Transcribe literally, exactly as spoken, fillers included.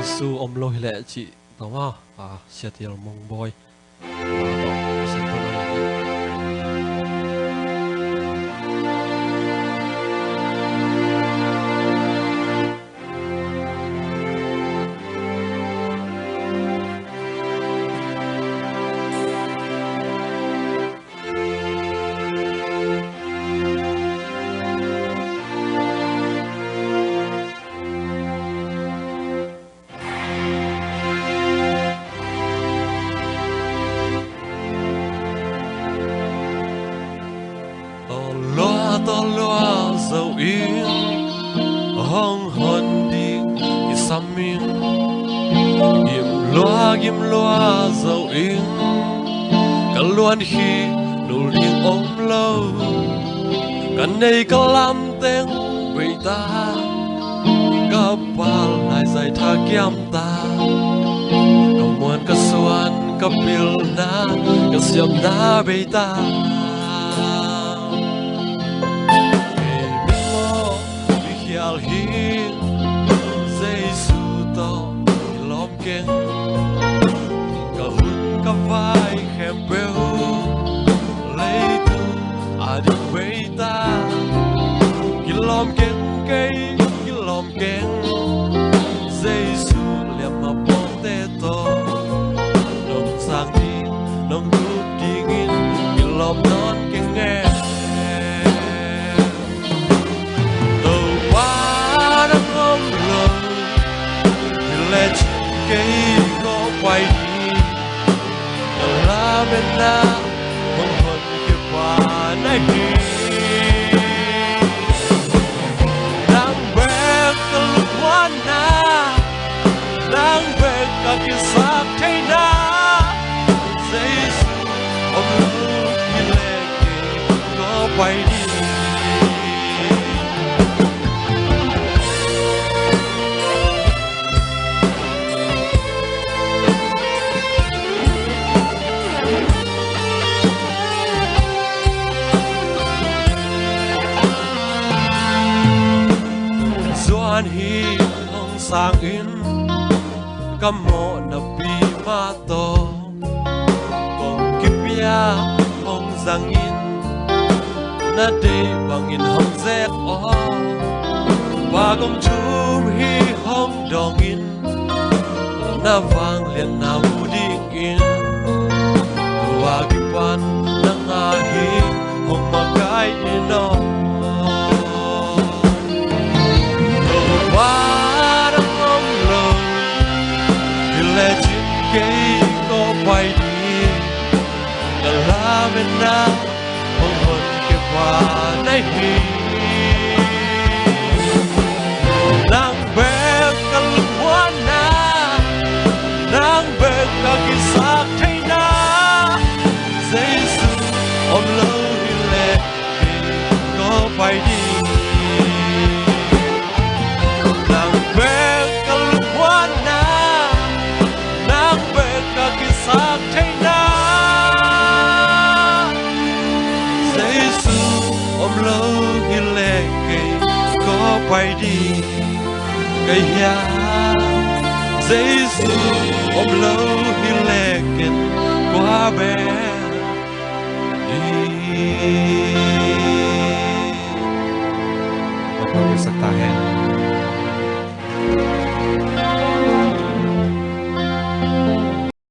Jesu om lo hi leh cih tawh maw, a, Sia Tial Mong Bawi. Tawlua, tawlua zo in, hong hon ding i sam in. Gimlua, gimlua zo in, ka luan hi nul ding om lo. Ka nei ka lam teng bei ta, ka pal lai zai thakiam ta, ka muan ka suan ka pilna ka siamna bei ta. Ei mi maw, mi khial hi, Jesu tawh i lawm keng. Ka hun ka vai khempeuh leitung a ding bei ta. Kilawm keng kei, kilawm keng, Jesu liamma pawlte tawh nong sang ding, nong dup dingin kilawm nawn keng e. Topa nang om lo hi leh cin kei kong pai ding. Ka lametna hong honkhia pa na hi. Nang bek ka lungmuanna, nang bek ka kisaktheihna. Jesu om lo hi leh kei kong pai ding. Zuan hi hong sang in, ka mawhnapi mah tawh kong kipia hong zangin, na deih bangin hong zek aw. Pa kong thum hi hong dawngin, na vangliatna mu dingin, tua kipan nang a hi hong makaih in aw. Topa nang om lo hi leh cin kei kong pai ding. Ka lametna hong honkhia pa na hi. Nang bek ka lungmuanna, nang bek ka kisaktheihna. Jesu om lo hi leh kei kong pai ding. Nang bek ka lungmuanna, nang bek ka kisaktheihna. Jesu om lo hi leh kei kong pai ding. Kei hiam, Jesu om lo hi leh ken kua bel ding. Sak ta hen.